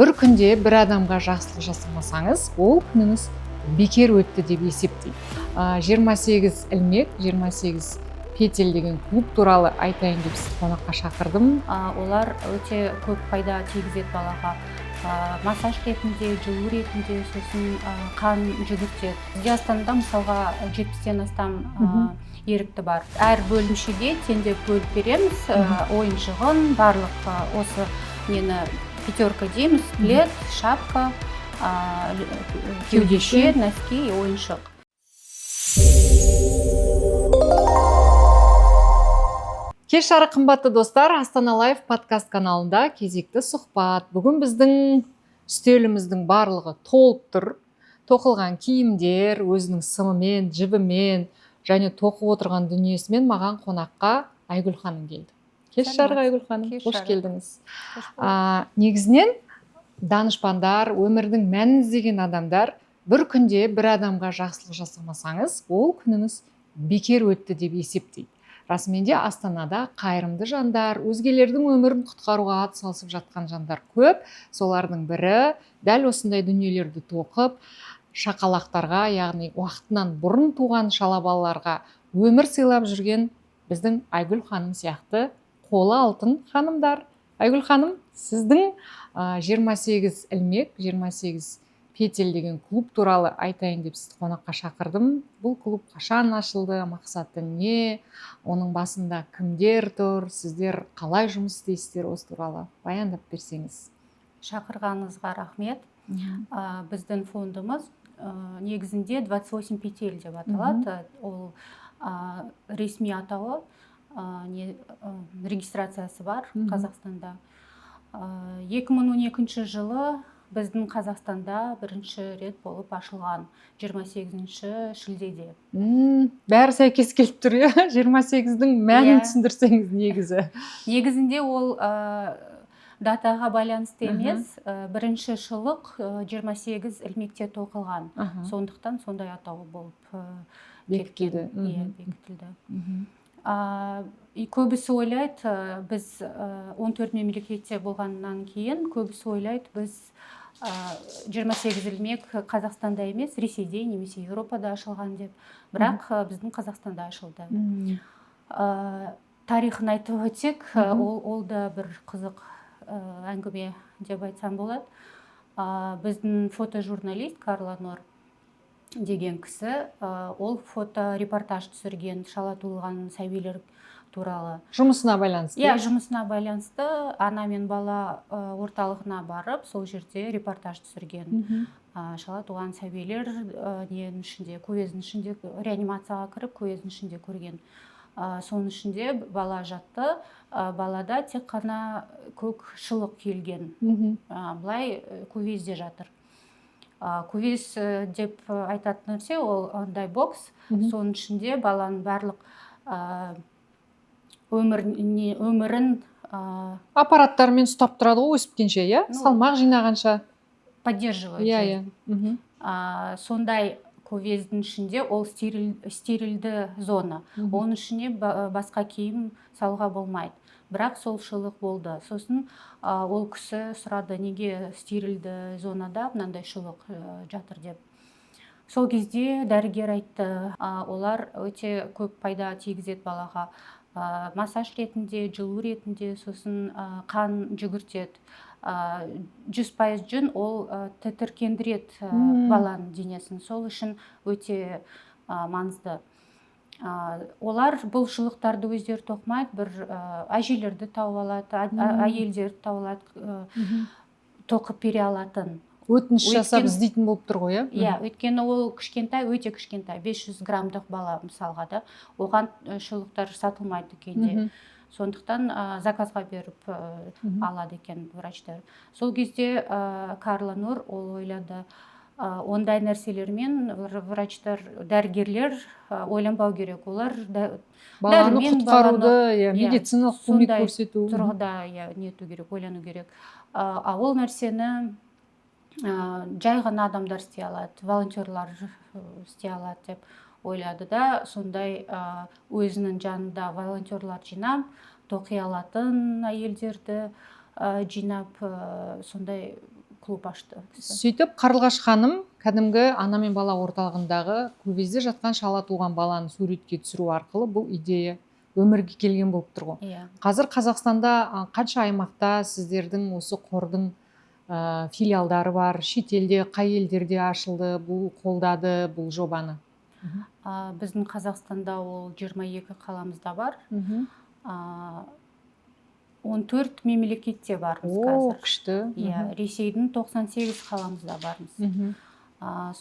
Бір күнде бір адамға жақсылық жасамасаңыз, ол күніңіз бекер өтті деп есептейді. 28 ілмек, 28 петель деген клуб туралы айтайын деп сізді қонаққа шақырдым. Олар өте көп пайда тигізеді балаға. Массаж ретінде, жылу ретінде, сосын қан жүгіртеді. Бізде Астанада, мысалға, 70-тен астам ерікті бар. Әр бөлімшеге теңдеп бөліп береміз ойыншығын, барлық осы нені, пятерка дейміз: плед, шапка, кеудеше, носки и ойыншық. Кеш жарық, қымбатты достар! Астана Лайф подкаст каналында кезекті сұхбат. Бүгін біздің үстеліміздің барлығы толып тұр. Тоқылған киімдер, өзінің сымымен, жібімен және тоқып отырған дүниесімен маған қонаққа Айгүл ханым келді. Кеш жарық, Айгүл ханым! Кеш Қош жарық. келдіңіз! Негізінен данышпандар, өмірдің мәнін іздеген адамдар бір күнде бір адамға жақсылық жасамасаңыз, ол күніңіз бекер өтті деп есептейді. Расымен де, Астанада қайырымды жандар, өзгелердің өмірін құтқаруға ат салысып жатқан жандар көп. Солардың бірі дәл осындай дүниелерді тоқып, шақалақтарға, яғни уақытынан бұрын туған шала балаларға өмір сыйлап жүрген біздің Айгүл ханым сияқты қолы алтын ханымдар. Айгүл ханым, сіздің 28 ілмек, 28 петель деген клуб туралы айтайын деп сізді қонаққа шақырдым. Бұл клуб қашан ашылды, мақсаты не, оның басында кімдер тұр, сіздер қалай жұмыс істейсіздер, осы туралы баяндап берсеңіз. Шақырғаныңызға рахмет. Біздің фондымыз негізінде 28 петель деп аталады. Ол ресми атауы, не, регистрациясы бар Қазақстанда. 2012 жылы біздің Қазақстанда бірінші рет болып ашылған, 28 шілдеде. Бәрі сәйкес келіп тұр, иә. 28-дің мәнін Иә. түсіндірсеңіз негізі. Негізінде ол датаға байланысты емес, бірінші шұлық 28 ілмекте тоқылған. Сондықтан сондай атауы болып бекітілді. кеткен. Иә, бекітілді. И көбісі ойлайды, біз 14 мемлекетте болғаннан кейін көбісі ойлайды, біз 28 ілмек Қазақстанда емес, Ресейде немесе Еуропада ашылған деп. Бірақ біздің Қазақстанда ашылды. Тарихын айтып өтсек, ол да бір қызық әңгіме деп айтсам болады. Біздің фотожурналист Карла Нор деген кісі, ол фото репортаж түсірген шала туылған сәбилер туралы. Жұмысына байланысты? Иә, жұмысына байланысты ана мен бала орталығына барып, сол жерде репортаж түсірген. Шала туған сәбилер ненің ішінде, кувездің ішінде, реанимацияға кіріп, кувездің ішінде көрген. Соның ішінде бала жатты, балада тек қана көк шұлық киілген. Былай кувезде жатыр. Кувез деп айтатын нәрсе ол андай бокс. Соның ішінде баланың барлық өмір, не, өмірін Аппараттармен ұстап тұрады ғой өсіп-кенше, иә? Ну, салмақ жинағанша. Поддерживает Иә. жизнь. иә мхм. Сондай кувездің ішінде ол стерильді зона. Оның ішіне басқа киім салуға болмайды. Бірақ сол шұлық болды. Сосын ол кісі сұрады, неге стерильді зонада мынандай шұлық жатыр деп. Сол кезде дәрігер айтты, олар өте көп пайда тигізеді балаға. Массаж ретінде, жылу ретінде, сосын қан жүгіртеді. 100% жүн ол тітіркендіреді баланың денесін. Сол үшін өте маңызды. Олар бұл шұлықтарды өздері тоқымайды, бір әжелерді тауып алады, әйелдерді тауып алады, тоқып бере алатын. Өтініш жасап іздейтін болып тұр ғой, иә? Иә, өйткені ол кішкентай, өте кішкентай, 500 граммдық бала мысалға да, оған шұлықтар сатылмайды дүкенде. Сондықтан заказға беріп алады екен врачтар. Сол кезде Карла Нур ол ойлады, ондай нәрселермен врачтар, дәрігерлер ойланбау керек. Олар баланы дәрімен құтқаруды, баланы, иә, иә, медициналық көмек сондай көрсету. тұрғыда, иә, нету керек, ойлану керек. А ол нәрсені жай ғана адамдар істей алады, волонтерлар істей алады деп ойлады да, сондай өзінің жанында волонтерлар жинап, тоқи алатын әйелдерді жинап, сондай Клуб ашты кісі. Сөйтіп Қарлығаш ханым кәдімгі ана мен бала орталығындағы кувезде жатқан шала туған баланы суретке түсіру арқылы бұл идея өмірге келген болып тұр ғой. Иә. Қазір Қазақстанда қанша аймақта сіздердің осы қордың филиалдары бар, шетелде қай елдерде ашылды, бұл қолдады бұл жобаны? Біздің Қазақстанда ол 22 қаламызда бар. 14 мемлекетте бармыз О, қазір. күшті. Иә, Ресейдің 98 қаламызда бармыз.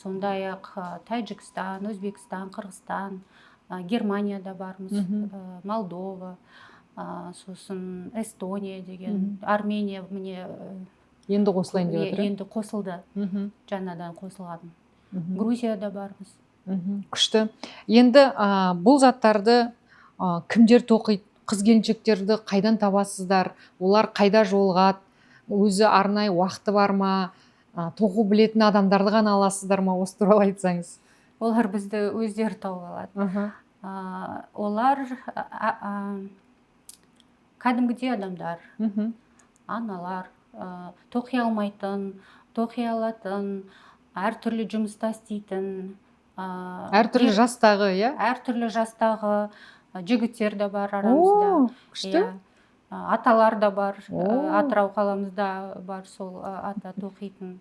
Сондай ақ Тәжікстан, Өзбекстан, Қырғызстан, Германияда бармыз, Молдова, сосын Эстония деген, Армения міне. Енді қосылайын деп отыр, иә? Енді қосылды, жаңадан қосылған. Грузияда бармыз. Күшті. Енді бұл заттарды кімдер тоқиды? Қыз келіншектерді қайдан табасыздар? Олар қайда жолығады? Өзі арнайы уақыты бар ма? Тоқу білетін адамдарды ғана аласыздар ма? Осы туралы айтсаңыз. Олар бізді өздері тауып алады. Олар кәдімгідей адамдар, аналар, тоқи алмайтын, тоқи алатын, әртүрлі жұмыста істейтін, Әртүрлі жастағы, иә? Әртүрлі жастағы, жігіттер де бар арамызда. О, күшті. Иә. Аталар да бар. О. Атырау қаламызда бар сол ата тоқитын.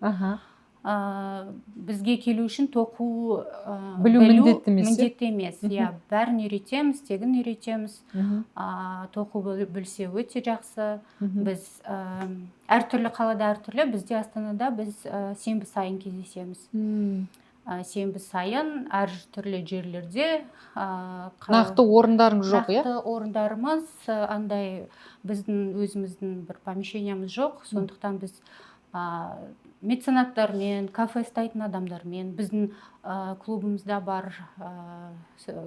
Бізге келу үшін тоқу Білу міндетті емес, иә? Міндетті емес, иә. Бәрін үйретеміз, тегін үйретеміз. Тоқу білсе, өте жақсы. Біз әртүрлі қалада әртүрлі, бізде Астанада біз сенбі сайын кездесеміз. Сенбі сайын әртүрлі жерлерде. Нақты орындарыңыз жоқ, иә? Нақты орындарымыз андай, біздің өзіміздің бір помещениямыз жоқ, сондықтан біз меценаттармен, кафе ұстайтын адамдармен, біздің клубымызда бар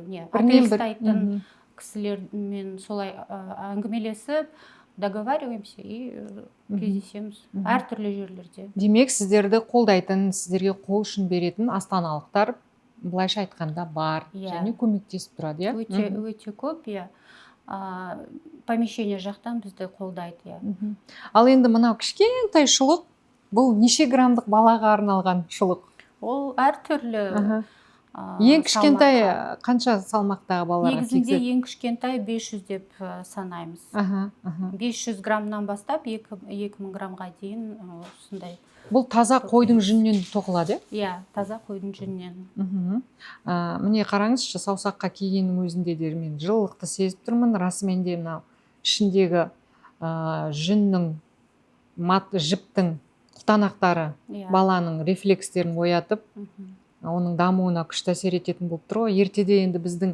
не, Бірінен отель бір ұстайтын кісілермен солай әңгімелесіп, договариваемся и кездесеміз әртүрлі жерлерде. Демек, сіздерді қолдайтын, сіздерге қол ұшын беретін астаналықтар, былайша айтқанда, бар Иә. және көмектесіп тұрады, иә? Өте, өте көп, иә. Помещение жақтан бізді қолдайды, иә. Ал енді мынау кішкентай шұлық, бұл неше граммдық балаға арналған шұлық? Ол әртүрлі Ең кішкентай салмаққа. қанша салмақтағы балаларға Негізінде кигізеді? ең кішкентай 500 деп санаймыз. аха аха 500 граммнан бастап 2000 граммға дейін осындай. Бұл таза қойдың жүнінен тоқылады, иә? Иә, таза қойдың жүнінен. Міне, қараңызшы, саусаққа кигеннің өзінде де мен жылылықты сезіп тұрмын. Расымен де мынау ішіндегі жүннің мат жіптің құтанақтары баланың рефлекстерін оятып, оның дамуына күшті әсер ететін болып тұр ғой. Ертеде енді біздің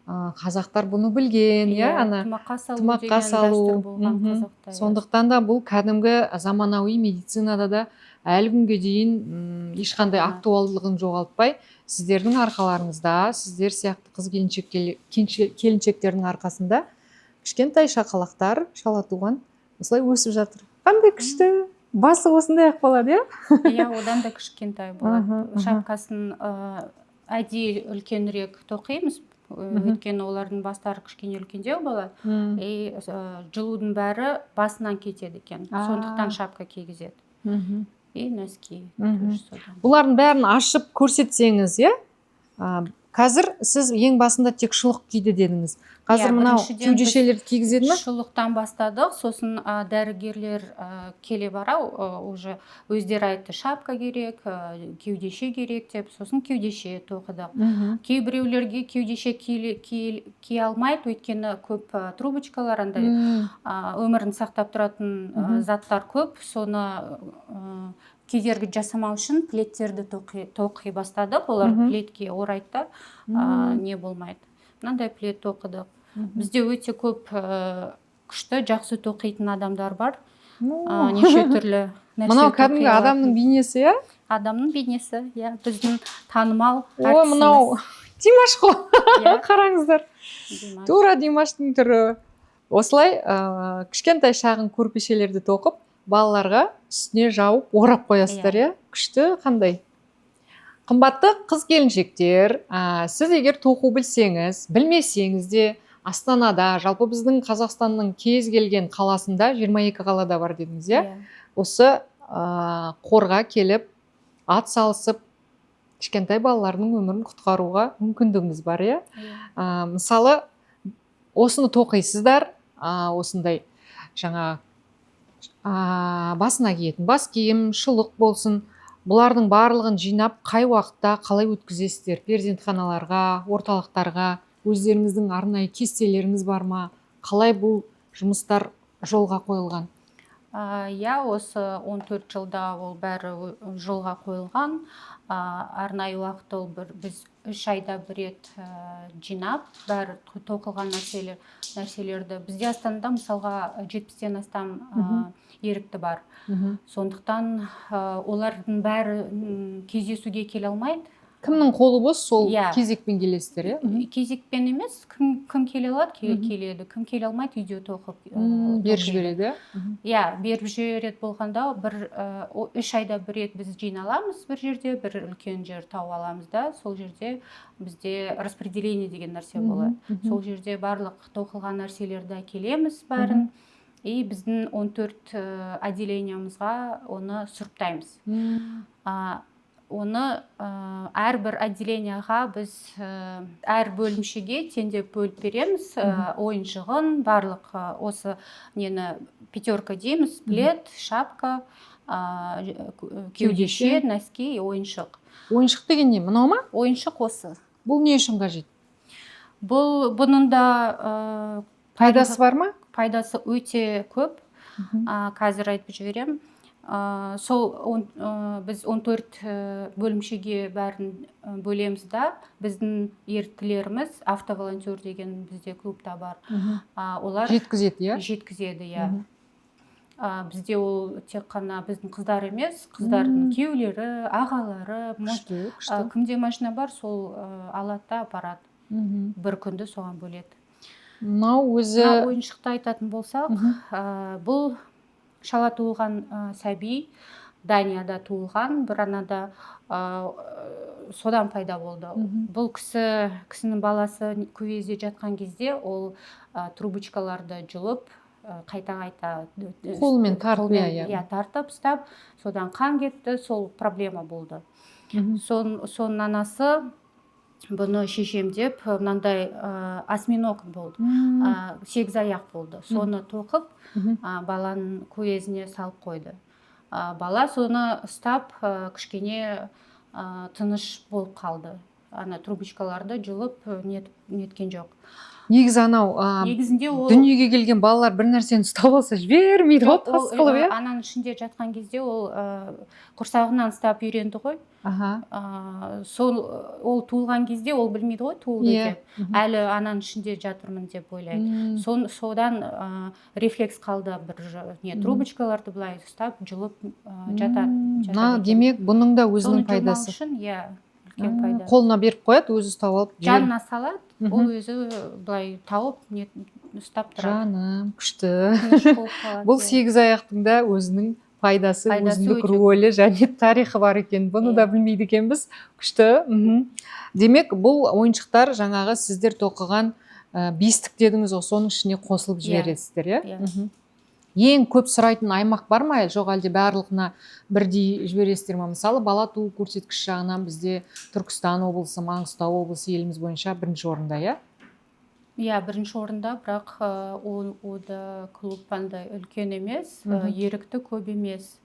қазақтар бұны білген, иә, ана Тымаққа салу тымаққа деген салу. Дәстүр болған қазақта, иә. Сондықтан да бұл кәдімгі заманауи медицинада да әлі күнге дейін ешқандай актуалдылығын жоғалтпай, сіздердің арқаларыңызда, сіздер сияқты қыз келіншектердің арқасында кішкентай шақалақтар, шала туған осылай өсіп жатыр. Қандай күшті, басы осындай ақ болады, иә? Иә, одан да кішкентай болады. Аха, аха. Шапкасын әдейі үлкенірек тоқимыз, өйткені олардың бастары кішкене үлкендеу болады и жылудың бәрі басынан кетеді екен, сондықтан шапка кигізеді и носки тоже содан. Бұлардың бәрін ашып көрсетсеңіз, иә. Қазір сіз ең басында тек шұлық киді дедіңіз, қазір Иә, мынау біріншіден біз кеудешелерді кигізеді ме? Шұлықтан бастадық, сосын дәрігерлер келе бара уже өздері айтты, шапка керек, кеудеше керек деп, сосын кеудеше тоқыдық. Кейбіреулерге кеудеше кие алмайды, өйткені көп трубочкалар андай өмірін сақтап тұратын заттар көп, соны кедергі жасамау үшін пледтерді тоқи бастадық. Олар пледке орайды да, не болмайды. Мынандай плед тоқыдық. Бізде өте көп күшті, жақсы тоқитын адамдар бар. Ну, Неше түрлі нәрсе мынау тоқи кәдімгі алатын. Адамның бейнесі, иә? Адамның бейнесі, иә, біздің танымал О, мынау Димаш қой. Иә, Қараңыздар. Димаш. Тура Димаштың түрі. Осылай кішкентай шағын көрпешелерді тоқып, балаларға үстіне жауып, орап қоясыздар, иә? Күшті қандай. Қымбатты қыз келіншектер, сіз егер тоқу білсеңіз, білмесеңіз де, Астанада, жалпы біздің Қазақстанның кез келген қаласында, 22 қалада бар дедіңіз, иә? Иә. Осы Қорға келіп, ат салысып, кішкентай балалардың өмірін құтқаруға мүмкіндігіңіз бар, иә? Мысалы, осыны тоқисыздар, осындай жаңа басына киетін бас киім, шұлық болсын, бұлардың барлығын жинап, қай уақытта қалай өткізесіздер? Перзентханаларға, орталықтарға өздеріңіздің арнайы кестелеріңіз бар ма? Қалай бұл жұмыстар жолға қойылған? Иә, осы 14 жылда ол бәрі жолға қойылған. Арнайы уақыт ол бір, біз 3 айда бір рет жинап, бәрі тоқылған нәрселерді. Бізде Астанада, мысалға, 70-тен астам ерікті бар. Сондықтан олардың бәрі кездесуге келе алмайды. Кімнің қолы бос, сол Иә. кезекпен келесіздер, иә? Кезекпен емес, кім келе алады, келеді, кім келе алмайды, үйде тоқып Беріп тоқиды. жібереді, иә? Иә, беріп жібереді. Болғанда бір 3 айда бір рет біз жиналамыз бір жерде, бір үлкен жер тауып аламыз да, сол жерде бізде распределение деген нәрсе болады. Сол жерде барлық тоқылған нәрселерді әкелеміз бәрін и біздің 14 отделениямызға оны сұрыптаймыз. Оны әрбір отделенияға біз әр бөлімшеге теңдеп бөліп береміз. Ойыншығын барлық, осы нені пятерка дейміз: плед, шапка, кеудеше. кеудеше, носки и ойыншық. Ойыншық деген не, мынау ма? Ойыншық осы. Бұл не үшін қажет? Бұның да Пайдасы бар ма? Пайдасы өте көп. Қазір айтып жіберемін. Сол біз 14 бөлімшеге бәрін бөлеміз да, біздің еріктілеріміз, автоволонтер деген бізде клубта бар. Олар Жеткізеді, иә? жеткізеді, иә. Бізде ол тек қана біздің қыздар емес, қыздардың күйеулері, ағалары, Күшті, күшті. Кімде машина бар, сол алады да апарады. Бір күнді соған бөледі. Мынау өзі Мына ойыншықты айтатын болсақ, бұл шала туылған сәби, Данияда туылған бір анада, содан пайда болды. Бұл кісінің баласы кувезде жатқан кезде ол трубочкаларды жұлып, қайта қайта Қолымен тартып, қолмен, иә, иә. иә, тартып ұстап, содан қан кетті, сол проблема болды. Соның анасы бұны шешем деп мынандай осьминог болды, сегіз аяқ болды, соны тоқып, баланың кувезіне салып қойды. Бала соны ұстап, кішкене тыныш болып қалды, ана трубочкаларды жұлып неткен жоқ. Негізі анау Негізінде ол дүниеге келген балалар бір нәрсені ұстап алса, жібермейді ғой, Жоқ, тас ол, қылып, иә? Ананың ішінде жатқан кезде ол құрсағынан ұстап үйренді ғой. Сол ол туылған кезде ол білмейді ғой туылды деп. Әлі ананың ішінде жатырмын деп ойлайды. Содан рефлекс қалды бір не трубочкаларды былай ұстап, жұлып жатады жатады Мына екен. демек, бұның да Соны өзінің жұлмау пайдасы. үшін, иә, үлкен пайда. Қолына беріп қояды, өзі ұстап алып Жанына салады, ол өзі былай тауып, не ұстап тұрады. Жаным, күшті. Тыныш болып қалады, Бұл иә. сегіз аяқтың да өзінің пайдасы, Пайдасы өзіндік өте рөлі және тарихы бар екен. Бұны да білмейді екенбіз. Күшті. Демек, бұл ойыншықтар жаңағы сіздер тоқыған бестік дедіңіз ғой, соның ішіне қосылып Иә. жібересіздер, иә? Иә. Ең көп сұрайтын аймақ бар ма, жоқ әлде барлығына бірдей жібересіздер ма? Мысалы, бала туу көрсеткіші жағынан бізде Түркістан облысы, Маңғыстау облысы еліміз бойынша бірінші орында, иә? Иә, бірінші орында, бірақ ол ода клуб андай үлкен емес, ерікті көп емес.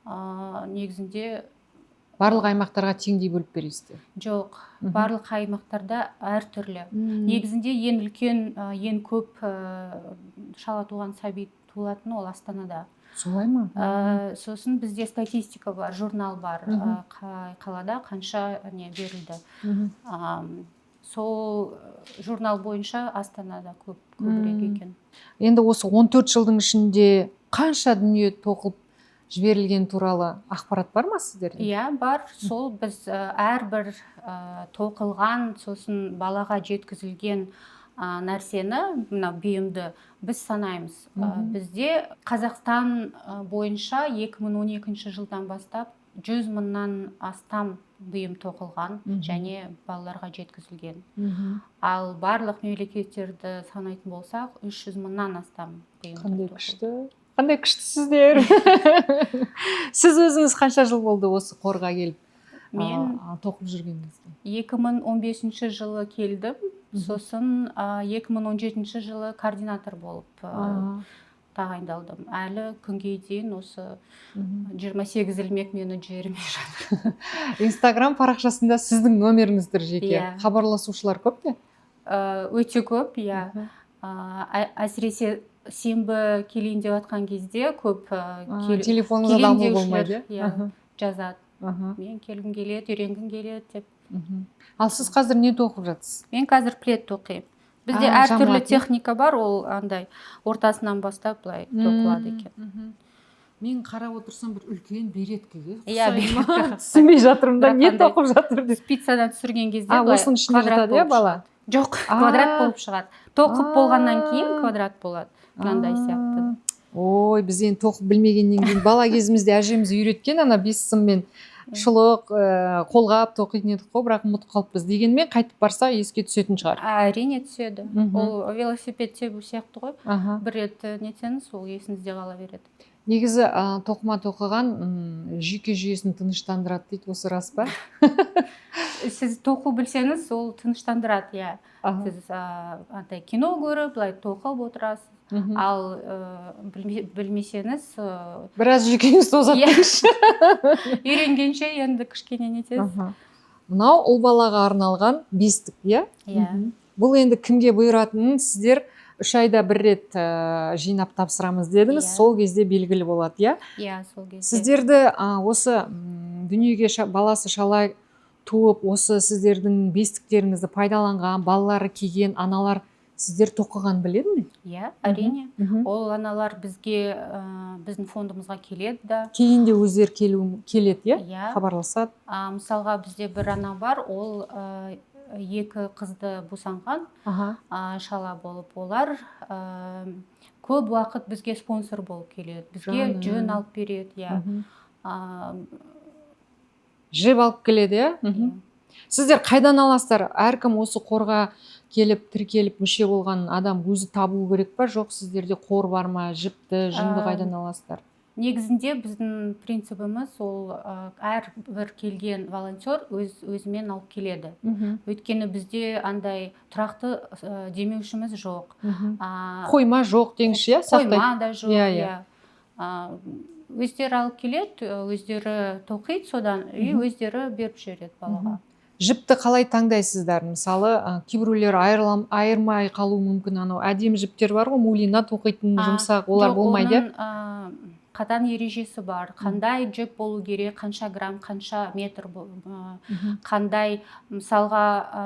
Негізінде Барлық аймақтарға теңдей бөліп бересіздер? Жоқ, барлық аймақтарда әртүрлі. Негізінде ең үлкен, ең көп шала туған сәби туылатын ол Астанада. Солай ма? Сосын бізде статистика бар, журнал бар, қай қалада қанша не берілді. Сол журнал бойынша Астанада көбірек екен. Енді осы 14 жылдың ішінде қанша дүние тоқылып жіберілген туралы ақпарат бар ма сіздерде? Иә, бар. Сол біз әрбір тоқылған, сосын балаға жеткізілген нәрсені, мына бұйымды біз санаймыз. Бізде Қазақстан бойынша 2012 жылдан бастап 100 мыңнан астам бұйым тоқылған және балаларға жеткізілген. Ал барлық мемлекеттерді санайтын болсақ, 300 мыңнан астам бұйым Қандай тоқылды. күшті. Қандай күштісіздер! Сіз өзіңіз қанша жыл болды осы қорға келіп Мен тоқып жүргеніңізге? 2015 жылы келдім. Сосын 2017 жылы координатор болып тағайындалдым. Әлі күнге дейін осы 28 ілмек мені жібермей жатыр. Инстаграм парақшасында сіздің номеріңіз тұр жеке. Иә. Хабарласушылар көп пе? Өте көп, иә. Әсіресе сенбі келейін деп жатқан кезде көп Телефоныңызда келейін дамыл деушілер, болмайды, иә? Иә. Жазады. Мен келгім келеді, үйренгім келеді деп. Ал сіз қазір не тоқып жатсыз? Мен қазір плед тоқимын. Бізде әртүрлі Жамылатын. техника бар, ол андай ортасынан бастап былай тоқылады екен. Мен қарап отырсам, бір үлкен береткеге Иә, ұқсайды ма? береткеге ұқсайды. Түсінбей жатырмын да, Бірақ не андай тоқып жатыр деп. Спицадан түсірген кезде А, былай осының ішінде квадрат жатады, иә, болып бала? шығады. Жоқ, квадрат болып шығады. Тоқып болғаннан кейін квадрат болады. Мынандай сияқты. Ой, біз енді тоқып білмегеннен кейін, бала кезімізде әжеміз үйреткен ана бес сыммен шұлық, қолғап тоқитын едік қой, бірақ ұмытып қалыппыз. Дегенмен қайтып барса, еске түсетін шығар. Әрине, түседі. Ол велосипед тебу сияқты ғой. Бір рет нетсеңіз, ол есіңізде қала береді. Негізі тоқыма тоқыған жүйке жүйесін тыныштандырады дейді, осы рас па? Сіз тоқу білсеңіз, ол тыныштандырады, иә. Сіз андай кино көріп, былай тоқып отырасыз. Ал білмесеңіз, Біраз жүйкеңіз тозады деңізші. Үйренгенше енді кішкене нетесіз. Мынау ұл балаға арналған бестік, иә? Иә. Бұл енді кімге бұйыратынын сіздер 3 айда бір рет жинап тапсырамыз дедіңіз. Иә. Сол кезде белгілі болады, иә? Иә, сол кезде. Сіздерді осы дүниеге баласы шала туып, осы сіздердің бестіктеріңізді пайдаланған, балалары киген аналар сіздер тоқыған біледі ме? Иә, әрине. Ол аналар бізге, біздің фондымызға келеді да. Кейін де өздері келеді, иә? Иә. Хабарласады. Мысалға, бізде бір ана бар, ол екі қызды босанған шала болып. Олар көп уақыт бізге спонсор болып келеді, бізге Жаным. жүн алып береді, иә. Жіп алып келеді, иә? Иә. Сіздер қайдан аласыздар? Әркім, осы қорға келіп, тіркеліп, мүше болған адам өзі табу керек па, жоқ, сіздерде қор бар ма? Жіпті, жүнді қайдан аласыздар? Негізінде біздің принципіміз ол әрбір келген волонтер өз өзімен алып келеді, өйткені бізде андай тұрақты демеушіміз жоқ. Қойма жоқ деңізші, иә, сақтайды. Қойма да жоқ. Иә, иә. Иә. Өздері алып келеді, өздері тоқиды содан и өздері беріп жібереді балаға. Жіпті қалай таңдайсыздар? Мысалы, кейбіреулер айырмай қалуы мүмкін. Анау әдемі жіптер бар ғой, мулина тоқитын, жұмсақ, олар Жоқ, болмайды, иә? оның қатаң ережесі бар: қандай жіп болу керек, қанша грамм, қанша метр, қандай, мысалға,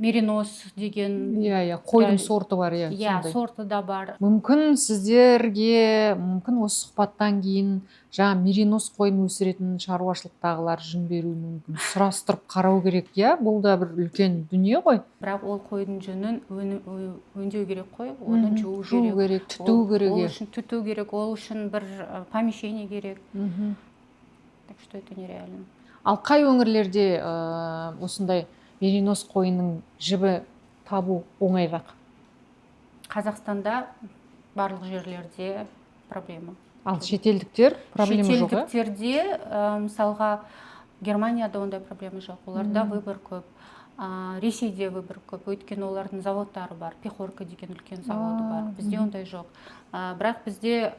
меринос деген. Иә, қойдың сорты бар, иә? Иә. Сондай. Сорты да бар. Мүмкін сіздерге, мүмкін осы сұхбаттан кейін жаңа меринос қойын өсіретін шаруашылықтағылар жүн беруі мүмкін. Сұрастырып қарау керек, иә? Бұл да бір үлкен дүние ғой. Бірақ ол қойдың жүнін өңдеу керек қой, оны жуу Жуу керек. керек, түту керек, Ол иә. үшін түту керек, ол үшін бір помещение керек. Так что это нереально. Ал қай өңірлерде осындай меринос қойының жібі табу оңайырақ? Қазақстанда барлық жерлерде проблема. Ал шетелдіктер проблема жоқ, иә? Шетелдіктерде, мысалға, Германияда ондай проблема жоқ, оларда выбор көп. Ресейде выбор көп, өйткені олардың заводтары бар, Пехорка деген үлкен заводы бар. Бізде ондай жоқ. Бірақ бізде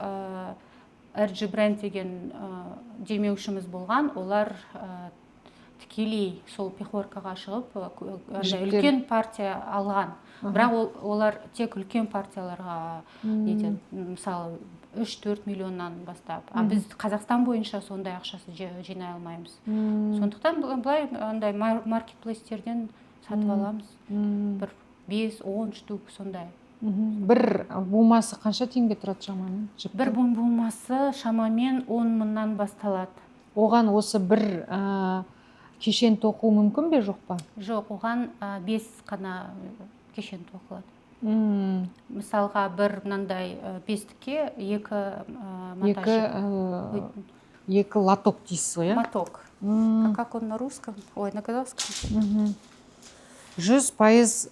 RG бренд деген демеушіміз болған, олар тікелей сол Пехоркаға шығып, андай Жіптер. үлкен партия алған. Бірақ олар тек үлкен партияларға нетеді, мысалы, 3-4 миллионнан бастап. А біз Қазақстан бойынша сондай ақшасы жинай алмаймыз. Сондықтан былай андай маркетплейстерден сатып аламыз, бір 5-10 штук сондай. Бір бумасы қанша теңге тұрады шамамен, жіптің? Бір бумасы шамамен 10 мыңнан басталады. Оған осы бір кешен тоқу мүмкін бе, жоқ па? Жоқ, оған бес қана кешен тоқылады. Мысалға, бір мынандай бестікке екі Екі монтаж. Екі лоток дейсіз ғой, иә? Моток. А как он на русском, ой, на казахском? 100%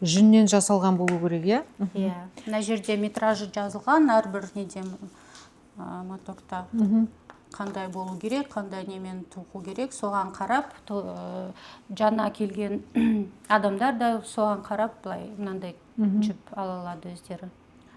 Жүннен жасалған болу керек, иә? Иә, мына жерде метражы жазылған әрбір неде, моторта қандай болу керек, қандай немен тоқу керек, соған қарап жаңа келген адамдар да соған қарап былай мынандай жіп ала алады өздері.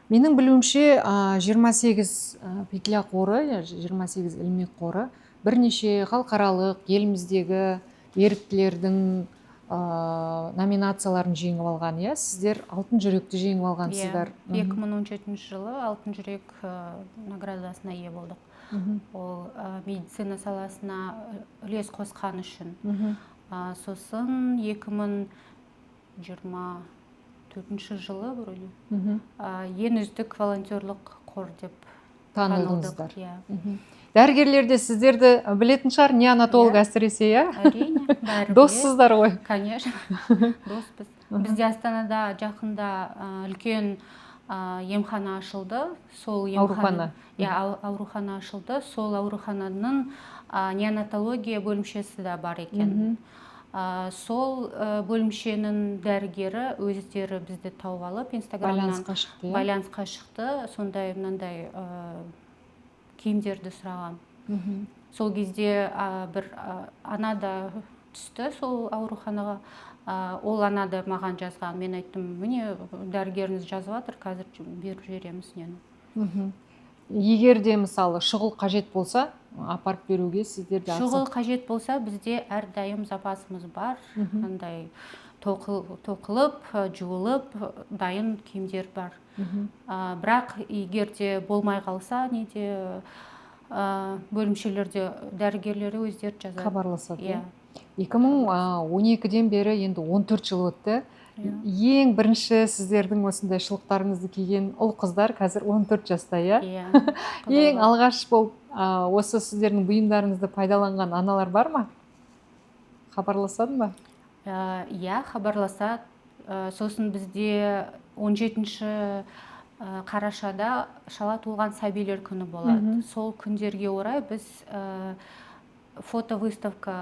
Менің білуімше, 28 петля қоры, иә, 28 ілмек қоры бірнеше халықаралық, еліміздегі еріктілердің номинацияларын жеңіп алған, иә? Сіздер «Алтын жүректі» жеңіп алғансыздар. Иә, 2017 жылы «Алтын жүрек» наградасына ие болдық. Ол медицина саласына үлес қосқан үшін. Сосын 2024 жылы вроде ең үздік волонтерлық қор деп танылдыңыздар. Танылдық, иә. Дәрігерлер де сіздерді білетін шығар, неонатолог Иә. әсіресе, иә? Әрине, бәрі біледі. Доссыздар ғой. Конечно, доспыз. Бізде Астанада жақында үлкен емхана ашылды. Сол емхана, Аурухана. Иә, аурухана ашылды. Сол аурухананың неонатология бөлімшесі де бар екен. Сол бөлімшенің дәрігері өздері бізді тауып алып, инстаграмнан Байланысқа шықты, иә? Байланысқа шықты. Сондай мынандай киімдерді сұраған. Сол кезде бір ана да түсті сол ауруханаға. Ол ана да маған жазған. Мен айттым: «Міне, дәрігеріңіз жазып жатыр, қазір беріп жібереміз нені». Егер де, мысалы, шұғыл қажет болса, апарып беруге сіздер де Шұғыл қажет болса, бізде әрдайым запасымыз бар. Андай тоқылып, жуылып, дайын киімдер бар. Бірақ егер де болмай қалса, неде, бөлімшелерде дәрігерлері өздері жазады. Хабарласады, иә. Иә, 2012-ден бері енді 14 жыл өтті. Иә. Ең бірінші сіздердің осындай шұлықтарыңызды киген ұл қыздар қазір 14 жаста, иә? Иә. Ең алғаш болып осы сіздердің бұйымдарыңызды пайдаланған аналар бар ма? Хабарласады ма? Иә, хабарласады. Сосын бізде 17 қарашада шала туылған сәбилер күні болады. Сол күндерге орай біз фотовыставка,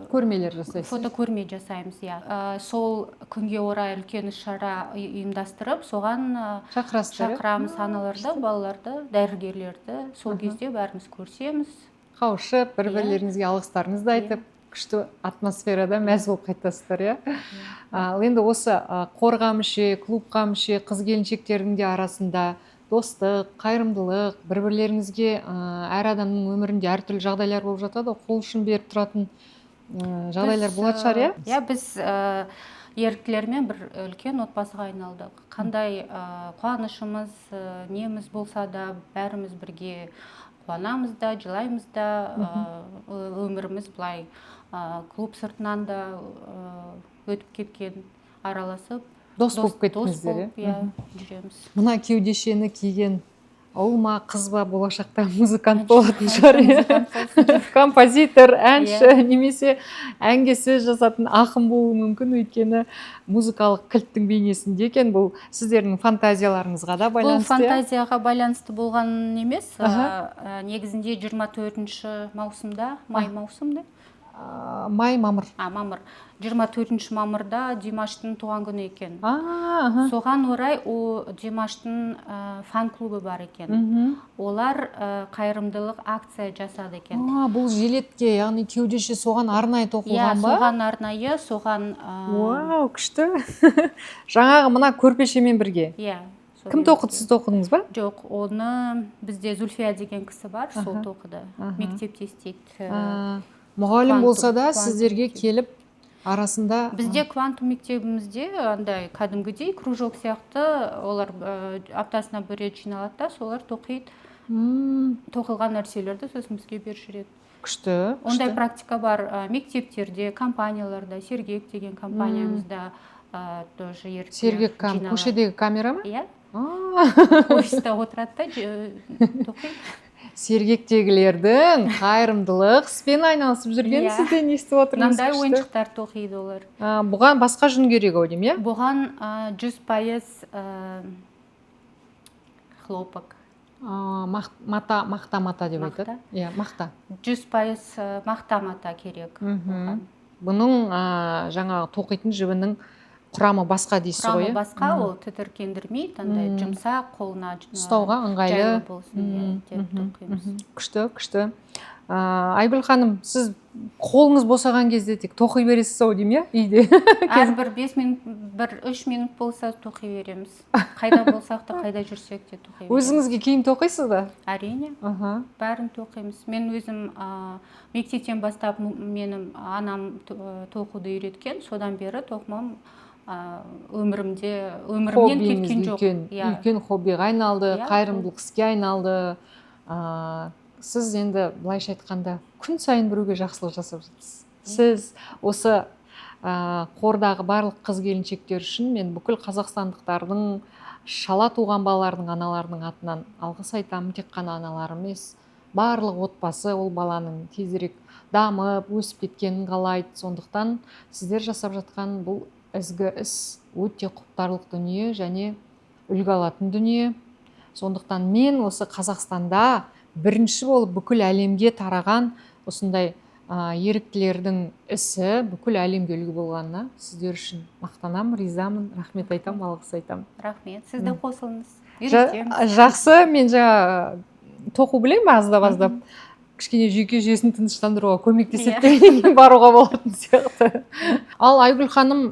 Көрмелер жасайсыз. Фотокөрме жасаймыз, иә. Сол күнге орай үлкен іс шара ұйымдастырып, соған Шақырасыздар, иә? шақырамыз аналарды, балаларды, дәрігерлерді. Сол кезде бәріміз көрісеміз. Қауышып, бір Иә. бірлеріңізге алғыстарыңызды айтып, күшті атмосферада мәз болып қайтасыздар, иә? Ал енді осы қорға мүше, клубқа мүше қыз келіншектердің де арасында достық, қайырымдылық, бір бірлеріңізге, әр адамның өмірінде әртүрлі жағдайлар болып жатады ғой, қол ұшын беріп тұратын жағдайлар Біз, болатын шығар, иә? Иә, біз еріктілермен бір үлкен отбасыға айналдық. Қандай қуанышымыз, неміз болса да, бәріміз бірге қуанамыз да, жылаймыз да. Өміріміз былай клуб сыртынан да өтіп кеткен, араласып, Дос болып дос кеттіңіздер, болып, иә? Иә, жүреміз. Мына кеудешені киген ұл ма, қыз ба, болашақта музыкант болатын шығар, иә? Музыкант болсын деп. Композитор, әнші немесе әнге сөз жазатын ақын болуы мүмкін, өйткені музыкалық кілттің бейнесінде екен. Бұл сіздердің фантазияларыңызға да Бұл байланысты, иә? фантазияға байланысты болған емес. Аха. Негізінде 24 маусымда, май маусымда, Май, мамыр. А, мамыр, 24 мамырда Димаштың туған күні екен. А, аха. Соған орай о Димаштың фан клубы бар екен. Олар қайырымдылық акция жасады екен. А, бұл жилетке, яғни кеудеше соған арнайы Иә. тоқылған ба? Соған арнайы, соған Вау, күшті! Жаңағы мына көрпешемен бірге. Иә. Кім Сонымен тоқыды? бірге. Сіз тоқыдыңыз ба? Жоқ, оны бізде Зүлфия деген кісі бар, сол тоқыды. Мектепте істейді. А, мұғалім Квантум- болса да, квантум сіздерге мектеп. келіп арасында. Бізде квантум мектебімізде андай кәдімгідей кружок сияқты, олар аптасына бір рет жиналады да, солар тоқиды. Тоқылған нәрселерді сосын бізге беріп жүреді. Күшті. Ондай Күшті. практика бар мектептерде, компанияларда. «Сергек» деген компаниямызда тоже еріктілер «Сергек» жиналады. Көшедегі камера ма? Иә. А. Офиста отырады да, тоқиды. «Сергектегілердің» қайырымдылық іспен айналысып жүргенін Иә. сізден естіп отырмыз. Мынандай Күшті. ойыншықтар тоқиды олар. А, бұған басқа жүн керек ау деймін, иә? Бұған 100% хлопок. А, мата, мақта мата деп Мақта? айтады, иә, мақта. 100% мақта мата керек оған. Бұның жаңағы тоқитын жібінің Құрамы басқа дейсіз ғой, Құрамы иә? басқа, ол тітіркендірмейді, андай жұмсақ, қолына Ұстауға ыңғайлы. жайлы болсын, иә, деп тоқимыз. Күшті, күшті. Айгүл ханым, сіз қолыңыз босаған кезде тек тоқи бересіз ау деймін, иә, үйде? Әрбір 5 минут, бір 3 минут болса, тоқи береміз. Қайда болсақ та, қайда жүрсек те, тоқи береміз. Өзіңізге киім тоқисыз ба? Әрине. Бәрін тоқимыз. Мен өзім мектептен бастап менің анам тоқуды үйреткен, содан бері тоқымам өмірімде, өмірімнен Хоббиіңіз кеткен жоқ. үлкен, Иә. үлкен хоббиға айналды, қайырымдылық іске айналды. Сіз енді былайша айтқанда күн сайын біреуге жақсылық жасап жатырсыз. Сіз осы қордағы барлық қыз келіншектер үшін мен бүкіл қазақстандықтардың, шала туған балалардың аналарының атынан алғыс айтамын. Тек қана аналар емес, барлық отбасы ол баланың тезірек дамып, өсіп кеткенін қалайды. Сондықтан сіздер жасап жатқан бұл ізгі іс өте құптарлық дүние және үлгі алатын дүние. Сондықтан мен осы Қазақстанда бірінші болып бүкіл әлемге тараған осындай еріктілердің ісі бүкіл әлемге үлгі болғанына сіздер үшін мақтанамын, ризамын, рахмет айтамын, алғыс айтамын. Рахмет, сіз де қосылыңыз, үйретеміз. Жақсы, мен жаңа тоқу білемін аздап аздап кішкене жүйке жүйесін тыныштандыруға көмектеседі дегенге баруға болатын сияқты. Ал Айгүл ханым,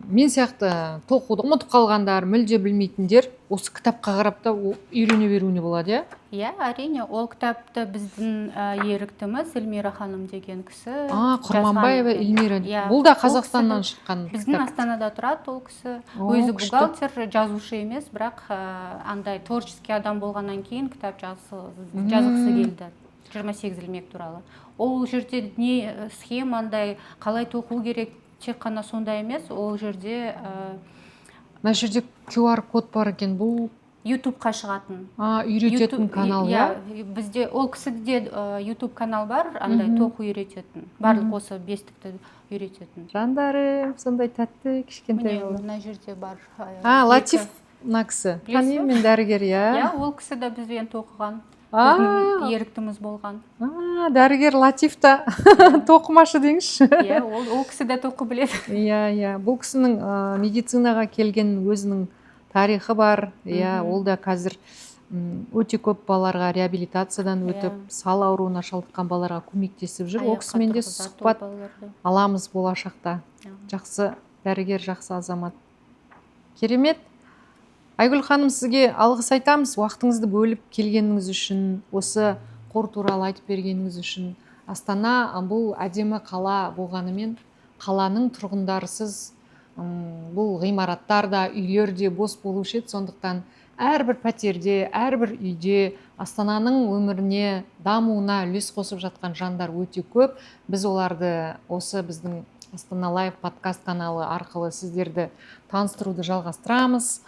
мен сияқты тоқуды ұмытып қалғандар, мүлде білмейтіндер осы кітапқа қарап та үйрене беруіне болады, иә? Иә, әрине. Ол кітапты біздің еріктіміз Эльмира ханым деген кісі Құрманбаева жазған екен. Эльмира. Иә, Бұл да ол кісі Қазақстаннан шыққан біздің кітап. Астанада тұрады ол кісі. О, Өзі күшті. бухгалтер, жазушы емес, бірақ андай творческий адам болғаннан кейін кітап жазғысы келді 28 ілмек туралы. Ол жерде не схема андай, қалай тоқу керек, тек қана сондай емес, ол жерде Мына жерде QR код бар екен, бұл Ютубқа шығатын. Үйрететін канал, иә? Иә, бізде ол кісіде Ютуб канал бар, андай тоқу үйрететін, барлық осы бестікті үйрететін. Жандарым, сондай тәтті кішкентай Міне, бала. мына жерде бар. А, Екі. Латиф мына кісі. Білесіз Танимын мен, дәрігер, иә. Иә, ол кісі де бізбен тоқыған, біздің еріктіміз болған. Дәрігер Латиф та тоқымашы деңізші. Иә, ол кісі де тоқу біледі. Иә, бұл кісінің медицинаға келген өзінің тарихы бар, иә. Ол да қазір өте көп балаларға реабилитациядан өтіп, сал ауруына шалдыққан балаларға көмектесіп жүр. Ол Аяққа кісімен де тұрғызады ол сұхбат балаларды. аламыз болашақта. Жақсы дәрігер, жақсы азамат, керемет. Айгүл ханым, сізге алғыс айтамыз уақытыңызды бөліп келгеніңіз үшін, осы қор туралы айтып бергеніңіз үшін. Астана бұл әдемі қала болғанымен, қаланың тұрғындарысыз бұл ғимараттар да, үйлер де бос болушы еді. Сондықтан әрбір пәтерде, әрбір үйде Астананың өміріне, дамуына үлес қосып жатқан жандар өте көп. Біз оларды осы біздің Астана Лайв подкаст каналы арқылы сіздерді таныстыруды жалғастырамыз.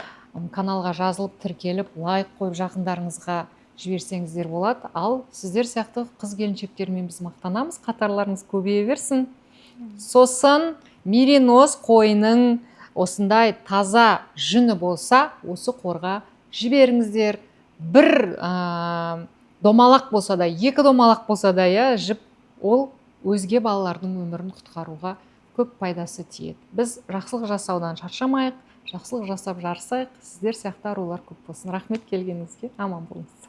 Каналға жазылып, тіркеліп, лайк қойып, жақындарыңызға жіберсеңіздер болады. Ал сіздер сияқты қыз келіншектермен біз мақтанамыз, қатарларыңыз көбейе берсін. Сосын меринос қойының осындай таза жүні болса, осы қорға жіберіңіздер. Бір домалақ болса да, екі домалақ болса да, иә, жіп, ол өзге балалардың өмірін құтқаруға көп пайдасы тиеді. Біз жақсылық жасаудан шаршамайық, жақсылық жасап жарысайық. Сіздер сияқты арулар көп болсын. Рахмет келгеніңізге, аман болыңыз.